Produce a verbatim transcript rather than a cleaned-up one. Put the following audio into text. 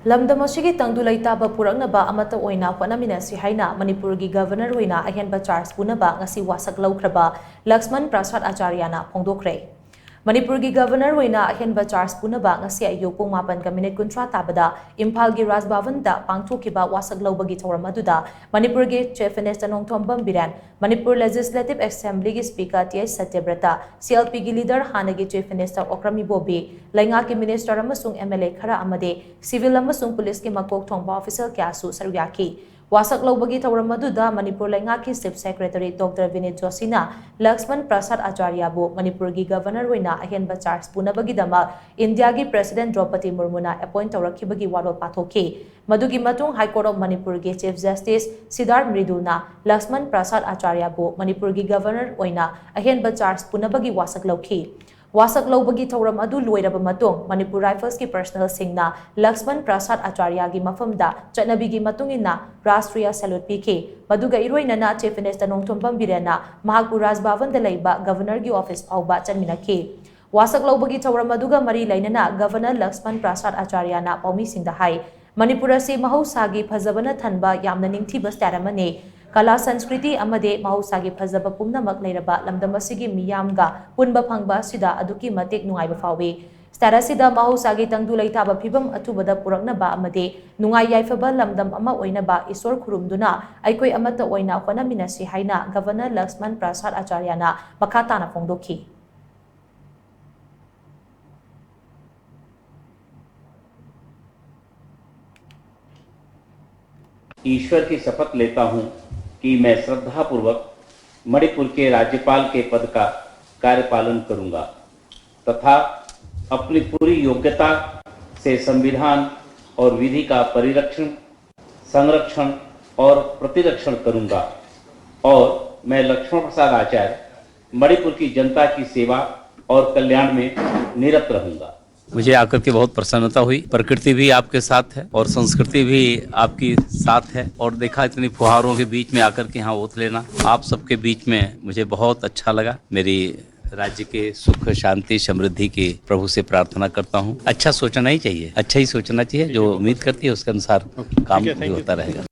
ꯂꯝꯗꯝ ꯑꯁꯤꯒꯤ ꯇꯪꯗꯨ ꯂꯩꯇꯥꯕ ꯄꯨꯔꯛꯅꯕ ꯑꯃꯠꯇ ꯑꯣꯏꯅ ꯍꯣꯠꯅꯃꯤꯟꯅꯁꯤ ꯍꯥꯏꯅ ꯃꯅꯤꯄꯨꯔꯒꯤ ꯒꯚꯔꯅꯔ ꯑꯣꯏꯅ ꯑꯍꯦꯟꯕ ꯆꯥꯔꯖ ꯄꯨꯅꯕ ꯉꯁꯤ ꯋꯥꯁꯛ ꯂꯧꯈ꯭ꯔꯕ ꯂꯛꯁꯃꯟ ꯄ꯭ꯔꯁꯥꯗ ꯑꯆꯥꯔꯌꯥꯅ ꯐꯣꯡꯗꯣꯛꯈ꯭ꯔꯦ꯫ ꯃꯅꯤꯄꯨꯔꯒꯤ ꯒꯚꯔꯅꯔ ꯑꯣꯏꯅ ꯑꯍꯦꯟꯕ ꯆꯥꯔꯖ ꯄꯨꯅꯕ ꯉꯁꯤ ꯑꯌꯨꯛ ꯄꯨꯡ ꯃꯥꯄꯟꯒ ꯃꯤꯅꯤꯠ ꯀꯨꯟꯊ꯭ꯔꯥ ꯇꯥꯕꯗ ꯏꯝꯐꯥꯜꯒꯤ ꯔꯥꯖ ꯚꯕꯟꯗ ꯄꯥꯡꯊꯣꯛꯈꯤꯕ ꯋꯥꯁꯛ ꯂꯧꯕꯒꯤ ꯊꯧꯔꯝ ꯑꯗꯨꯗ ꯃꯅꯤꯄꯨꯔꯒꯤ Chief Minister Nongthombam Biren, Manipur Legislative Assemblyꯒꯤ Speaker T H Satyabrata, C L ꯄꯤꯒꯤ leader ꯍꯥꯟꯅꯒꯤ Chief Minister ꯑꯣꯀ꯭ꯔꯝ ꯏꯕꯣꯕꯤ, ꯂꯩꯉꯥꯛꯀꯤ minister ꯑꯃꯁꯨꯡ ꯑꯦꯝ ꯑꯦꯜ ꯑꯦ ꯈꯔ ꯑꯃꯗꯤ civil ꯑꯃꯁꯨꯡ ꯄꯨꯂꯤꯁꯀꯤ ꯃꯀꯣꯛ ꯊꯣꯡꯕ official ꯀꯌꯥꯁꯨ ꯁꯔꯨꯛ ꯌꯥꯈꯤ꯫ ꯋꯥꯁꯛ ꯂꯧꯕꯒꯤ ꯊꯧꯔꯝ ꯑꯗꯨꯗ ꯃꯅꯤꯄꯨꯔ ꯂꯩꯉꯥꯛꯀꯤ Chief Secretary ꯗꯣꯛꯇꯔ ꯚꯤꯅꯤꯠ ꯖꯣꯁꯤꯅ ꯂꯛꯁꯃꯟ ꯄ꯭ꯔꯁꯥꯗ ꯑꯆꯥꯔꯌꯥꯕꯨ ꯃꯅꯤꯄꯨꯔꯒꯤ ꯒꯚꯔꯅꯔ ꯑꯣꯏꯅ ꯑꯍꯦꯟꯕ ꯆꯥꯔꯖ ꯄꯨꯅꯕꯒꯤꯗꯃꯛ ꯏꯟꯗꯤꯌꯥꯒꯤ President ꯗ꯭ꯔꯧꯄꯗꯤ ꯃꯨꯔꯃꯨꯅ appoint ꯇꯧꯔꯛꯈꯤꯕꯒꯤ ꯋꯥꯔꯣꯜ ꯄꯥꯊꯣꯛꯈꯤ꯫ ꯃꯗꯨꯒꯤ ꯃꯇꯨꯡ High Court of ꯃꯅꯤꯄꯨꯔꯒꯤ Chief Justice ꯁꯤꯗꯥꯔꯊ ꯃ꯭ꯔꯤꯗꯨꯜꯅ ꯂꯛꯁꯃꯟ ꯄ꯭ꯔꯁꯥꯗ ꯑꯆꯥꯔꯌꯥꯕꯨ ꯃꯅꯤꯄꯨꯔꯒꯤ ꯒꯚꯔꯅꯔ ꯑꯣꯏꯅ ꯑꯍꯦꯟꯕ ꯆꯥꯔꯖ ꯄꯨꯅꯕꯒꯤ ꯋꯥꯁꯛ ꯂꯧꯈꯤ꯫ ꯋꯥꯁꯛ ꯂꯧꯕꯒꯤ ꯊꯧꯔꯝ ꯑꯗꯨ ꯂꯣꯏꯔꯕ ꯃꯇꯨꯡ ꯃꯅꯤꯄꯨꯔ Riflesꯀꯤ personnelꯁꯤꯡꯅ ꯂꯛꯁꯃꯟ ꯄ꯭ꯔꯁꯥꯗ ꯑꯆꯥꯔꯌꯥꯒꯤ ꯃꯐꯝꯗ ꯆꯠꯅꯕꯤꯒꯤ ꯃꯇꯨꯡ ꯏꯟꯅ ꯔꯥꯁꯇ꯭ꯔꯤꯌꯥ salute ꯄꯤꯈꯤ꯫ ꯃꯗꯨꯒ ꯏꯔꯣꯏꯅꯅ Chief Minister ꯅꯣꯡꯊꯣꯝꯕꯝ ꯕꯤꯔꯦꯟꯅ ꯃꯍꯥꯛꯄꯨ ꯔꯥꯖ ꯚꯕꯟꯗ ꯂꯩꯕ ꯒꯚꯔꯅꯔꯒꯤ office ꯐꯥꯎꯕ ꯆꯠꯃꯤꯟꯅꯈꯤ꯫ ꯋꯥꯁꯛ ꯂꯧꯕꯒꯤ ꯊꯧꯔꯝ ꯑꯗꯨꯒ ꯃꯔꯤ ꯂꯩꯅꯅ ꯒꯚꯔꯅꯔ ꯂꯛꯁꯃꯟ ꯄ꯭ꯔꯁꯥꯗ ꯑꯆꯥꯔꯌꯥꯅ ꯄꯥꯎꯃꯤꯁꯤꯡꯗ ꯍꯥꯏ, ꯃꯅꯤꯄꯨꯔ ꯑꯁꯤ ꯃꯍꯧꯁꯥꯒꯤ ꯐꯖꯕꯅ ꯊꯟꯕ ꯌꯥꯝꯅ ꯅꯤꯡꯊꯤꯕ state ꯑꯃꯅꯤ꯫ ꯀꯂꯥ, ꯁꯪꯁꯀ꯭ꯔꯤꯇꯤ ꯑꯃꯗꯤ ꯃꯍꯧꯁꯥꯒꯤ ꯐꯖꯕ ꯄꯨꯝꯅꯃꯛ ꯂꯩꯔꯕ ꯂꯝꯗꯝ ꯑꯁꯤꯒꯤ ꯃꯤꯌꯥꯝꯒ ꯄꯨꯟꯕ ꯐꯪꯕ ꯑꯁꯤꯗ ꯑꯗꯨꯛꯀꯤ ꯃꯇꯤꯛ ꯅꯨꯡꯉꯥꯏꯕ ꯐꯥꯎꯏ꯫ State ꯑꯁꯤꯗ ꯃꯍꯧꯁꯥꯒꯤ ꯇꯪꯗꯨ ꯂꯩꯇꯥꯕ ꯐꯤꯕꯝ ꯑꯊꯨꯕꯗ ꯄꯨꯔꯛꯅꯕ ꯑꯃꯗꯤ ꯅꯨꯡꯉꯥꯏ ꯌꯥꯏꯐꯕ ꯂꯝꯗꯝ ꯑꯃ ꯑꯣꯏꯅꯕ ꯏꯁꯣꯔ ꯈꯨꯔꯨꯝꯗꯨꯅ ꯑꯩꯈꯣꯏ ꯑꯃꯠꯇ ꯑꯣꯏꯅ ꯍꯣꯠꯅꯃꯤꯟꯅꯁꯤ ꯍꯥꯏꯅ ꯒꯚꯔꯅꯔ ꯂꯛꯁꯃꯟ ꯄ꯭ꯔꯁꯥꯗ ꯑꯆꯥꯔꯌꯥꯅ ꯃꯈꯥ ꯇꯥꯅ ꯐꯣꯡꯗꯣꯛꯈꯤ꯫ ईश्वर की शपथ लेता हूं कि मैं श्रद्धापूर्वक मणिपुर के राज्यपाल के पद का कार्यपालन करूंगा तथा अपनी पूरी योग्यता से संविधान और विधि का परिरक्षण, संरक्षण और प्रतिरक्षण करूंगा और मैं लक्ष्मण प्रसाद आचार्य मणिपुर की जनता की सेवा और कल्याण में निरत रहूंगा। मुझे आकर के बहुत प्रसन्नता हुई। प्रकृति भी आपके साथ है और संस्कृति भी आपकी साथ है, और देखा इतनी फुहारों के बीच में आकर के यहाँ ओथ लेना, आप सबके बीच में मुझे बहुत अच्छा लगा। मेरी राज्य के सुख, शांति, समृद्धि की प्रभु से प्रार्थना करता हूँ। अच्छा सोचना ही चाहिए, अच्छा ही सोचना चाहिए। जो उम्मीद करती है, उसके अनुसार काम भी होता रहेगा।